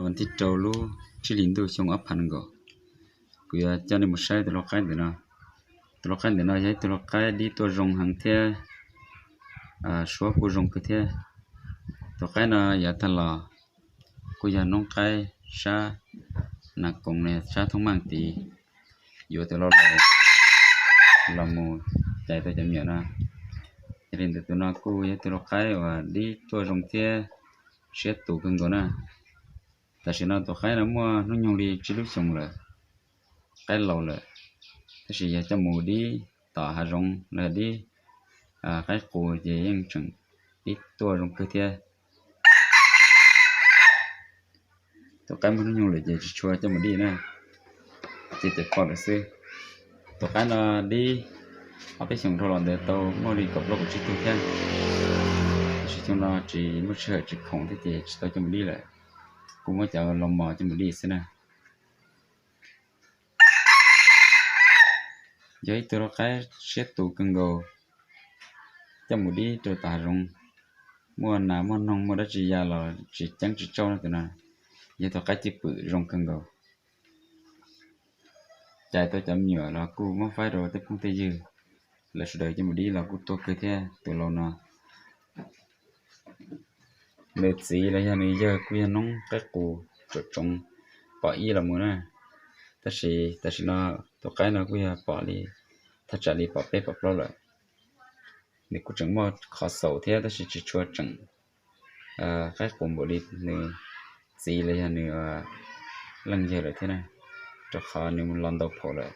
Vas thib rau lub tsib hlis ntuj xyoo ob phav nees nkaum, kuv yuav coj nej mus saib tus lau qaib ntawm no. Tus lau qaib ntawm no yog ib tug lau qaib dib tuaj zoo heev thiab suab kuj zoo kawg thiab. Tus qaib no yav tag los kuj yog noob qaib sab Nas Koos, sab Thoob Meej tid, yuav tus lau laus los mus cais tau cov me nyuam no. Yog li ntawd tus no kuj yog tus lau qaib uas dib tuaj zoo thiab siab tus kawg nkaus na. Tam sim no tus qaib no muaj hnub nyoog li tsib lub xyoos lawm, qaib laus lawm, tab sis yog coj mus dib tom hav zoov los dib qaib qus ces yeej tseem dib tuaj zoo kawg thiab. Tus qaib muaj hnub nyoog lawm ces tsis tshua coj mus dib na, ces cais pom lawm xwb. Tus qaib no dib ob peb xyoos dhau los ntawd tau muaj li kaum plaub kaum tsib tug thiab, tab sis xyoo no tsis muaj sij hawm tsis khoom thiab ces tsis tau coj mus dib lawm, kuj muab cov lau mos coj mus dib xwb na. Yog ib tug lau qaib siab tus kawg nkaus, coj mus dib rau tom hav zoov, muaj nas muaj noog muaj dab tsi ya los tsis ceeb tsis tsauj na tus no. Yog tus qaib cwj pwm zoo kawg nkaus, cais tau cov me nyuam los kuj muab faib rau tej phooj tej ywg, lawv sawv daws coj mus dib los kuj tuaj kawg thiab. Tus lau no nws txiv los yog nws yawg kuj yog noob qaib qus tsoom tsoov pom ib los mus na, tab sis tam sim no tus qaib no kuj yog pom li thaj tsam li pom peb pom plaub lawm. Nws kuj tseem muaj qhov xaus thiab tab sis tsis tshua tseem qaib qus npaum li nws txiv los yog nws leej yawg lawm thiab na, rau qhov nws mus los ntau phaum lawm.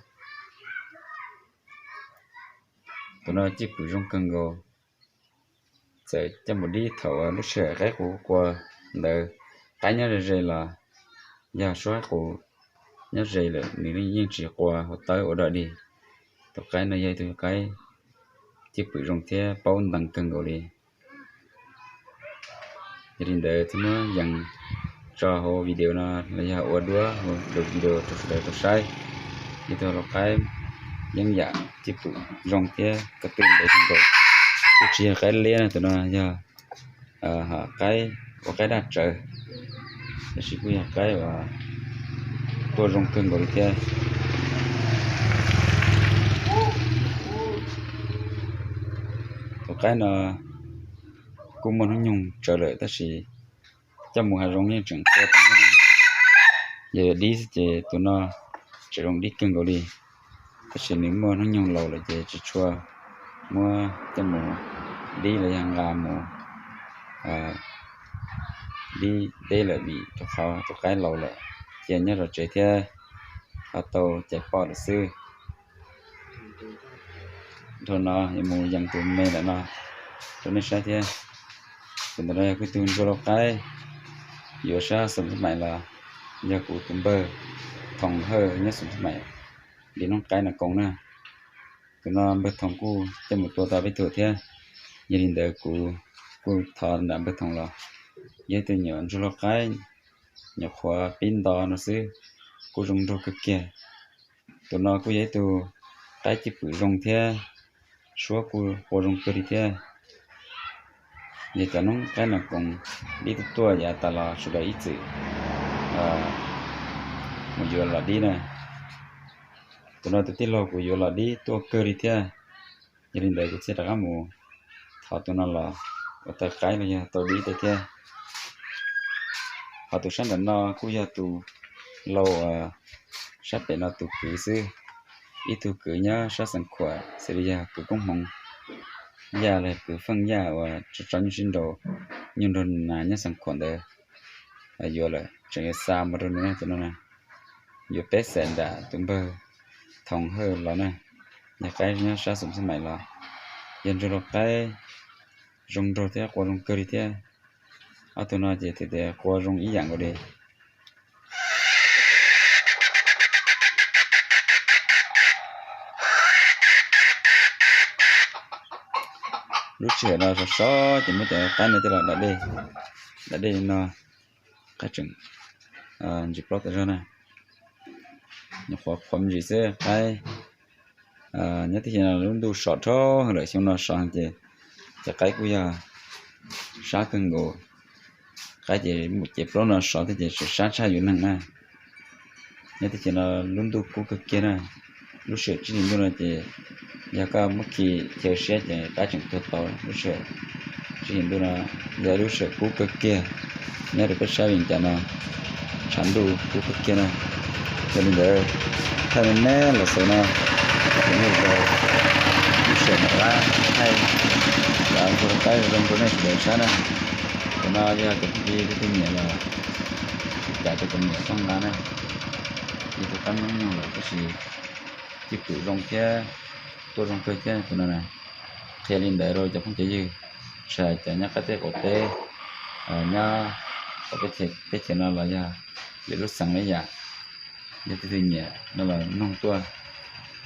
Tus no cwj pwm zoo kawg nkaus, txawm coj mus dib thaum lub sij hawm qaib qus qua ntawd, qaib nyob ze ze los yog suab qaib qus nyob ze lawm nws yeej tsis qua hauv tawb ua dog dig. Tus qaib no yog ib tug qaib cwj pwm zoo thiab paub ntees kawg nkaus li. Yog li ntawd thiaj muab yees tso hauv video no los yog ua duab hauv video rau sawv daws tau saib. Yog tus lau qaib yeeb yam cwj pwm zoo thiab ko tw ntev kawg nkaus, kuj tsis yog qaib liab na, tus no yog qaib ua qaib daj tsawv, tab sis kuj yog qaib uas tuaj zoo kawg nkaus li thiab. Tus qaib no kuj muaj hnub nyoog tsawv lawm tab sis coj mus hav zoov yeej tseem tua tau, yog yuav dib xwb ces tus no tseem zoo dib kawg nkaus li, tab sis nws muaj hnub nyoog laus lawm ces tsis tshua muab coj mus dib los yog nqa mus dib teb lawm vim rau qhov tus qaib laus lawm, cia nyob zov tsev thiab ho tau cais poj lawm xwb. Dhau no yuav mus yees tus me ntawm no rau nej saib thiab. Tus ntawm no yog kuv tus ntsuag lau qaib yuav sab Xoom Xab Maim los yog kuv tus npawg Thoom Hawj nyob Xoom Xab Maim, li noob qaib Nas Koos na. Tus no npawg Thoom kuj coj mus tua tau peb tug thiab, yog li ntawd kuv kuj thov nram npawg Thoom los. Yog ib tug nyuam ntsuag lau qaib nyuam qhuav pib nto no xwb, kuj zoo nraug kawg kiag. Tus no kuj yog ib tug qaib cwj pwm zoo thiab suab kuj qua zoo kawg li thiab. Yog cov noob qaib Nas Koos dib tuaj tuaj yav tas los sawv daws ib txwm mus yuav los dib na. Tus no tus tij laug kuv yuav los dib tuaj kawg li thiab, yog li ntawd kuv thiaj rov qab mus thov tus no los ua taw qaib los yog tau dib tej thiab. Ho tus sab nram no kuj yog tus lau sab pem no tus kwv xwb, ib tug kwv nyob sab Xeev Khuam xws li yog kwv Koob Hmoov Yaj los kwv Feej Yaj uas tso tso nyuj sib nraus, nyuj nraug nas nyob Xeev Khuam ntawd yuav lawm tseem yuav xa mus rau nws tus no na. Yuav peb xees nram tus npawg Thoom Hawj los na, yog qaib nyob sab Xoom Xab Maim los, yog ntsuag lau qaib zoo nraug thiab qua zoo kawg li thiab. Ob tug no ces tias qua zoo ib yam nkaus li. Lub sij hawm no sov sov ces muab cov qaib no coj los da dej, da dej li no, qaib tseem ntsis plaub tas zog na. Nyuam qhuav qhuav me ntsis xwb qaib. Nyob tib si no lub ntuj sov dhau lawm, xyoo no sov ces cov qaib kuj yog sab kawg nkaus. qab ces mus ces plaub no sov thiab ces sab tshaj yus neeg na. Nyob teb chaws no lub ntuj kub kawg kiag na. Lub sij hawm tsib hlis ntuj no ces yog koj muab khi chaw siab ces dab tseem tuag tau. Lub sij hawm tsib hlis ntuj no yog lub sij hawm kub kawg kiag. Nyob rau peb sab Vias Cas no tshav ntuj kub kawg kiag na. Yog li ntawd, thaj me me los xaus no, ces nej lub sij hawm mam rov qab thaij los ua rov qab zoo rau nej sawv daws saib na. Cov no yog cov phooj ywg leej twg nyiam los cais rau cov me nyuam xoj nqa na. Ib tug qab noob nyoog lawm tab sis cwj pwm zoo thiab tuaj zoo kawg thiab tus no na. Qhia li ntawd rau cov phooj cov ywg, tsis hais cov nyob qab teb qaum teb, nyob teb chaws no los yog lwm lub xeev li yam, yog leej twg nyiam no los noog tuaj.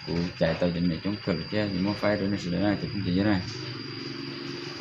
Kuv cais tau cov me nyuam coob kawg lawm thiab yuav muab faib rau nej sawv daws na cov phooj cov ywg na.